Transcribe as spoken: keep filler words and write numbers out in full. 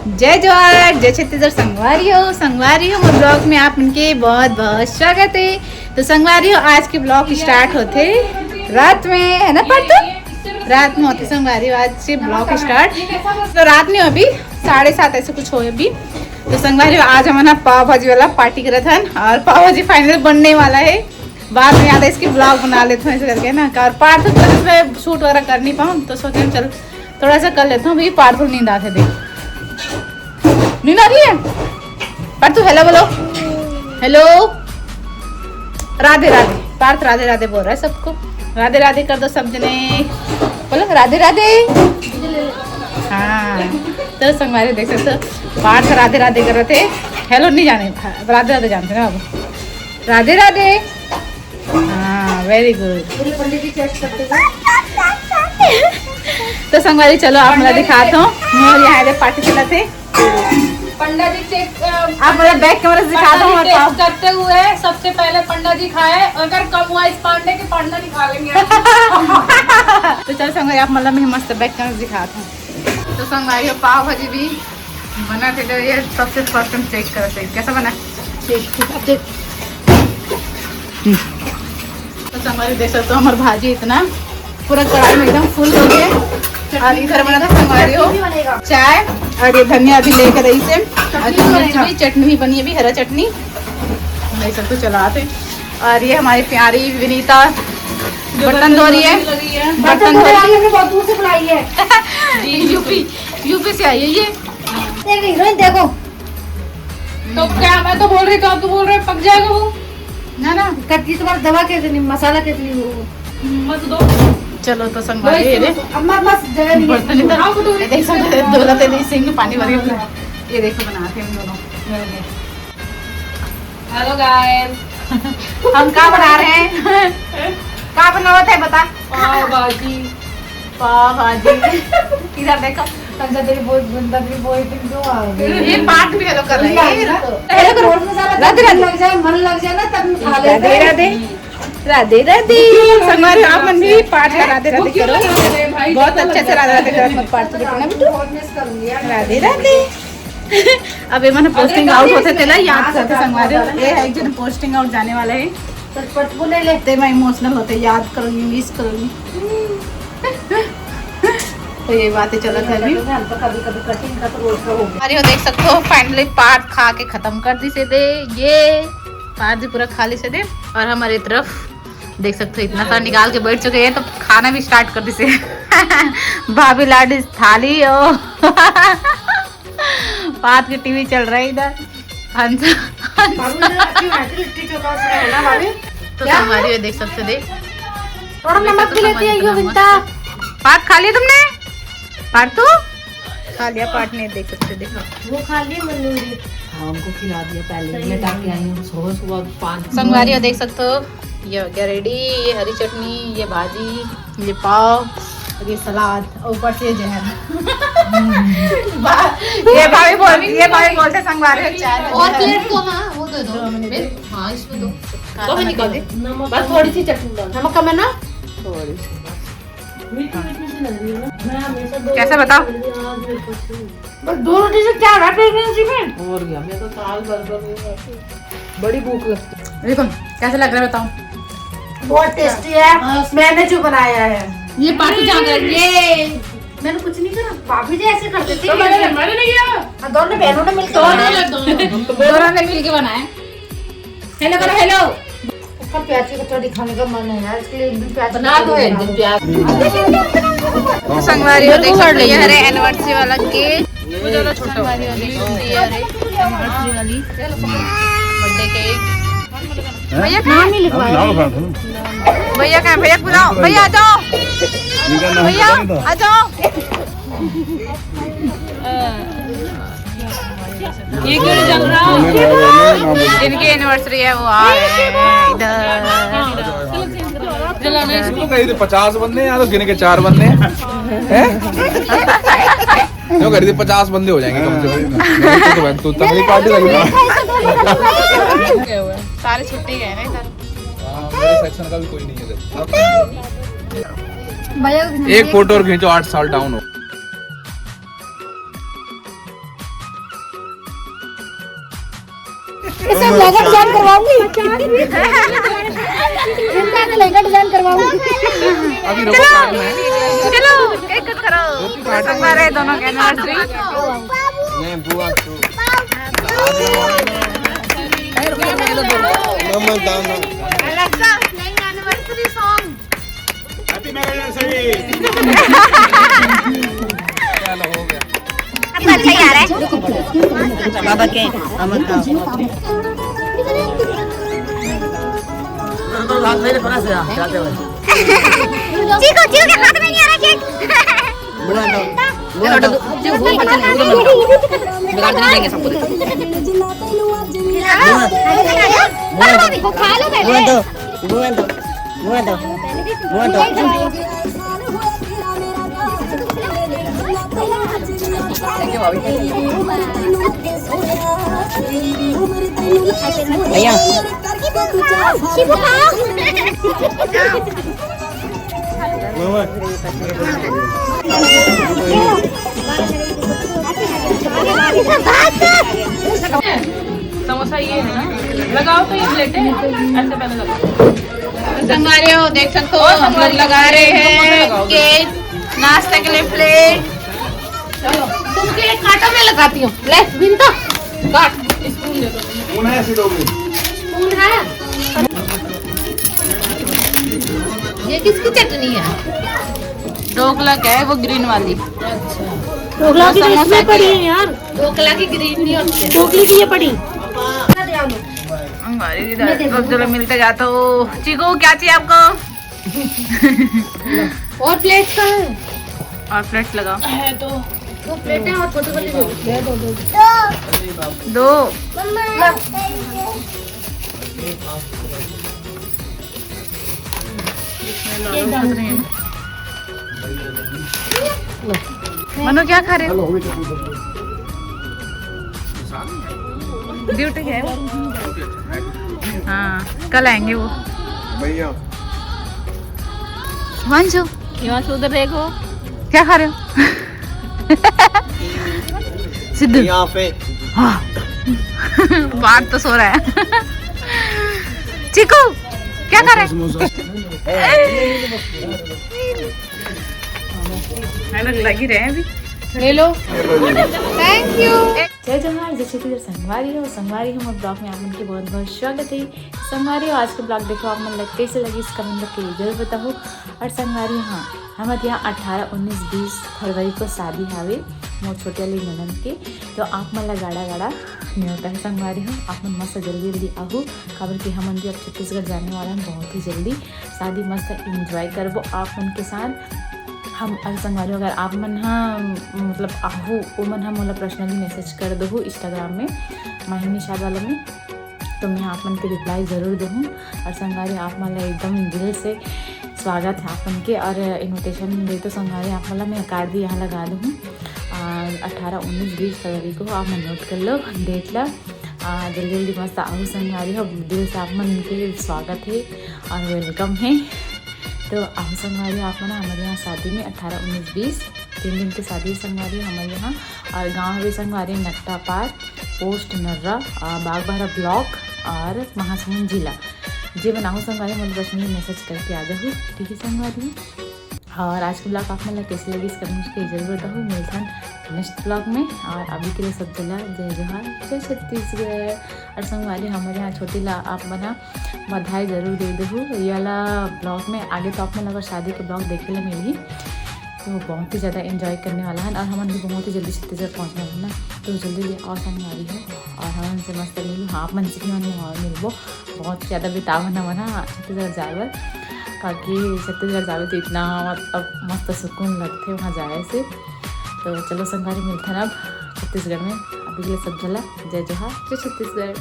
जय जोहार, जय छत्तीसगढ़ संगवारी हो, संगवारी हो, मोर ब्लॉग में आप उनके बहुत बहुत स्वागत है। तो संगवारी हो, आज के ब्लॉग स्टार्ट होते रात में, है ना पार्थू? रात में होते संगवारी हो आज से ब्लॉग स्टार्ट। तो रात में अभी साढ़े सात ऐसे कुछ हो अभी। तो संगवारी हो, आज हम ना पाव भाजी वाला पार्टी करत हन और पाव भाजी फाइनल बनने वाला है। बाद में याद है इसकी ब्लॉग बना लेते हैं ऐसे करके ना। और पार्थ तो इसमें शूट वगैरह कर नहीं पाऊँ, तो सोचे चल थोड़ा सा कर लेता हूँ। अभी पार्थ नींद आते देख, नींद आ रही है। पार्थ, हेलो बोलो, हेलो, राधे राधे। पार्थ राधे राधे बोल रहा है सबको, राधे राधे कर दो सब जने, बोलो राधे राधे। हाँ, तो संगवारी देख सकते हो, पार्थ राधे राधे कर रहे थे। हेलो नहीं जाने, राधे राधे जानते ना बाबू। राधे राधे। हाँ, वेरी गुड। तो संगवारी चलो आप मला दिखात हो, मोर यहाँ दे पार्टी चला थे। पंडा जी चेक, अ, आप मला बैक कैमरा से दिखात हो। पंडा जी और चेक पाव करते हुए सबसे पहले पंडा जी खाए, अगर कम हुआ इस पांडे के, पांडा नहीं खा लेंगे। तो चलो संगवारी आप मला मैं मस्त बैक कैमरा से दिखात हो। तो संगवारी हो, पाव भाजी भी बना थे, तो ये सबसे फर्स्ट टाइम चेक करते हैं कैसा बना। ठीक, ठीक, अब देख। तो संगवारी देख सकते हो, हमारी भाजी इतना पूरा कढ़ाई में एकदम फुल हो गया। और इधर बना था संगवारी हो चाय, और ये धनिया अभी लेकर आई से, और चटनी भी बनी, अभी हरा चटनी। देख सकते हो, चलाते। और ये हमारी प्यारी विनीता बर्तन धो रही है। बर्तन धो रही है। बहुत दूर से बुलाई है। यूपी, यूपी से आई है ये। देख हीरोइन, देखो। तो क्या, मैं तो बोल रही, तो आप तो बोल रहे, पक जाएगा वो। ना, ना। कच्ची तुम्हारा दवा के इतनी, मसाला के इतनी वो। मत दो। चलो तो संगवारी, ये दे। अम्मा, बस जगह नहीं है। बर्तन इधर। आओ, कटोरी। देख सकते हैं, दो लते नहीं, सिंह पानी भर के। ये देखो, बनाते हैं हम दोनों। हेलो गाइस। हम का बना रहे हैं? का बनावत है बता? पाव भाजी। पाव भाजी। इधर देखो, तंजा तेरी बहुत गंदा, तेरी बहुत एकदम क्यों आ गई? ये पार्थ भी हेलो कर रही है। ये हेलो करो। राधे राधे। लग जाए, मन लग जाए ना, तब खा लेते हैं। राधे राधे। राधे राधे। संगवारी आप मन भी पार्थ ला राधे राधे करो। बहुत अच्छे से राधे राधे करो, पार्थ को बिल्कुल ना बिल्कुल। राधे राधे। अब ये मन पोस्टिंग आउट होते तेला याद करते संगवारी। ये है एक जन पोस्टिंग आउट जाने वाला है। चटपट को ले ले। ते मैं इमोशनल होते, याद करूंगी, मिस करूंगी। तो ये बातें चलत है अभी। हम तो कभी कभी कटिंग का तो रोज का हो गया। अरे वो देख सकते हो, फाइनली पार्थ खा के खत्म कर दी से दे। ये पार्थ जी पूरा खा ली से दे। और हमारे तरफ देख सकते हो, इतना सारा निकाल के बैठ चुके हैं, तो खाना भी स्टार्ट कर दी से। भाभी लाडी थाली ओ। पार्थ की टीवी चल रही है इधर। हंस, हंस। बाबू ने रखी हुई है लिट्टी चोखा उसमें, है ना भाभी? तो क्या? संगवारी हो, देख सकते हो, देख। थोड़ा नमक भी लेती है, यो विंता। पार्थ खा लिया तुमने? पार्थ तू? खा लिया पार्थ ने, देख सकते हो, देखो। वो खा लिया मन्नू जी। हाँ, उनको खिला दिया पहले। सही मैं है। ताकि आई हूँ सुबह सुबह पाँच। संगवारी हो, देख सकते हो, ये हो गया रेडी, ये हरी चटनी, ये भाजी, ये पाव और ये सलाद और ऊपर से जहर। बा-, ये भाभी बोल, ये भाभी बोलते संगवारी हो चाय में और जहर। प्लेट को, हाँ, वो दे दो। दो मिनट। हाँ, इसमें दो। हाँ, तो मैं निकाल दे। बस थोड़ी सी चटनी डाल। नमक कम है ना? थोड़ी सी। मीठी मीठी सी लग रही है ना। मैं हमेशा दो कैसा बताओ? रोटी खाती हूँ, आज मेरे को अच्छी लगी। बस दो रोटी से क्या रहा प्रेगनेंसी में? और क्या, मैं तो साल भर भर नहीं खाती। बड़ी भूख लगती है। देखो, कैसा लग रहा है बताओ। बहुत टेस्टी है। हाँ। मैंने जो बनाया है। ये पार्टी जहाँ कर, ये मैंने कुछ नहीं करा, भाभी जी ऐसे कर देती तो है। मैंने, मैंने नहीं किया। हाँ, दोनों बहनों ने मिलकर दोनों बनाया। ने, दोनों ने। दोनों ने मिलके बनाया। हेलो करो, हेलो। उसका प्याज की कचौड़ी खाने का मन है यार, इसके लिए एक दिन प्याज की बना दो, कचौड़ी एक बना दिन दो। प्याज। संगवारी हो, देख सकते हो, ये हरे एनिवर्सरी वाला केक। संगवारी हो, देख सकते हो, ये हरे एनिवर्सरी वाली बर्थडे केक। भैया कहाँ? नाम नहीं लिखवाया। भैया कहाँ? भैया को बुलाओ, भैया आ जाओ, भैया आ जाओ। ये क्यों नहीं जल रहा? जिनकी एनिवर्सरी है वो आ रहे हैं इधर। जलाना है इसको। कहीं थे पचास बंदे, यहाँ तो गिने के चार बंदे हैं। हैं? क्यों कह रही थी पचास बंदे हो जाएंगे कम से कम। नहीं तो तू तगड़ी पार्टी लगी। सारे छुट्टी गए ना इधर। हाँ, मेरे सेक्शन का भी कोई नहीं है इधर। भैया एक फोटो और खींचो, आठ साल डाउन हो। ये सब लहंगा डिजाइन करवाऊंगी। इनका तो लहंगा डिजाइन करवाऊंगी। अभी रोको, काटना है। चलो, एक करो। संगवारी दोनों के एनिवर्सरी। नहीं, बुआ तो। मम्मा दाना। Alexa, playing anniversary song। Happy marriage anniversary। चलो, हो गया। अब तो अच्छा ही आ रहा है। बाबा के अमर का। चीकू, चीकू के हाथ में नहीं आ रहा केक। बुआ तो, बुआ तो। बिगाड़ देंगे सबको। खा लो पहले। बुआ तो, बुआ तो। मुआ दो, मुआ दो। भैया। समोसा ये है ना, लगाओ तो ये प्लेटें ऐसे पहले लगाओ। संगवारी हो, देख सकते हो, हम लोग लगा रहे हैं केक, नाश्ते के लिए प्लेट। चलो, तुम केक काटो, मैं लगाती हूँ। ले, बिनता, काट। स्पून है, ऐसे दो में। स्पून है। ये किसकी चटनी है? ढोकला क्या है, वो ग्रीन वाली। अच्छा। ढोकला की तो समोसा इसमें पड़ी है यार। ढोकला की ग्रीन नहीं होती है। ढोकली की ये पड़ी। हमारी इधर सब जगह मिलते जाता हो। चीकू, क्या चाहिए आपको? और प्लेट कहाँ है? और प्लेट लगाओ। है तो। दो प्लेटें और छोटी वाली दे दो। दो। मनु, क्या खा रहे हो? ड्यूटी है वो? हाँ, कल आएंगे वो। भैया। हिमांशु। हिमांशु, उधर देखो। क्या खा रहे हो? सिद्धू। यहाँ पे। हाँ। बाहर तो सो रहा है। चीकू, क्या खा रहे हो? समोसा। है ना, लग ही रहे हैं अभी। ले लो। Thank you। जय जोहार, जय छत्तीसगढ़ संगवारी हो। संगवारी हो, मोर ब्लॉग में आप मन के बहुत बहुत स्वागत है। संगवारी हो, आज के ब्लॉग देखो आप मन ला कैसे लगिस, कमेंट करके जरूर बताओ। और संगवारी, हाँ, हमर यहाँ अठारह, उन्नीस, बीस फरवरी को शादी हावे मोर छोटे वाली ननद के, तो आप मन ला गाड़ा गाड़ा न्योता है संगवारी हो। आप मन मस्त जल्दी जल्दी आहू, काबर कि हमन भी अब छत्तीसगढ़ जाने वाला हन बहुत ही जल्दी। शादी मस्त enjoy करबो आप मन के साथ। हम, अरे संगवारी हो, अगर आप मन हा, मतलब, आहू, ओ मन हा मोला personally message कर दहू Instagram में, माही निषाद वाला में, तो मैं आप मन के reply जरूर दूहूँ। और संगवारी, आप मन ला एकदम दिल से स्वागत है आप मन के। और invitation दे तो संगवारी, आप मन ला मैं card भी यहाँ लगा दूहूँ। आ, अठारह, उन्नीस, बीस फरवरी को आप मन note कर लो date ला। आ, जल्दी जल्दी मस्त आहू संगवारी हो, दिल से आप मन के स्वागत है और welcome है। तो आहू संगवारी, आप मन हमर यहाँ शादी में अठारह, उन्नीस, बीस, तीन दिन के शादी संगवारी हमर यहाँ। और गाँव हवे संगवारी नट्टा पार, post नर्रा, आ, बागबाहरा block और महासमुंद जिला। जे मन आहू संगवारी, मोला personally message करके आ जाहू, ठीक है संगवारी। और आज के ब्लॉग आप मन ला कैसे लगिस, comment के जरूर बताहू। मिलथन next ब्लॉग में। और अभी के लिए सब जला जय जोहार, जय छत्तीसगढ़। और संगवारी, हमर यहाँ छोटी ला आप मन हा बधाई जरूर दे देहू। ये वाला ब्लॉग में आगे तो आप मन ला शादी के ब्लॉग देखे ला मिलही, तो बहुत ही ज़्यादा enjoy करने वाला है। और हमन भी बहुत ही जल्दी छत्तीसगढ़ पहुँचने वाला ना, तो जल्दी ले आओ संगवारी हो, और हमन से मस्त मिलू। हाँ, आप मन से भी हमन और मिलबो। बहुत ज़्यादा बितावन हमन हा छत्तीसगढ़ जाए बर, काकि छत्तीसगढ़ जाबे तो इतना, मतलब, मस्त सुकून लगथे वहाँ जाए से। तो चलो संगवारी, मिलथन अब छत्तीसगढ़ में। अभी के लिए सब झला जय जोहार, जय छत्तीसगढ़।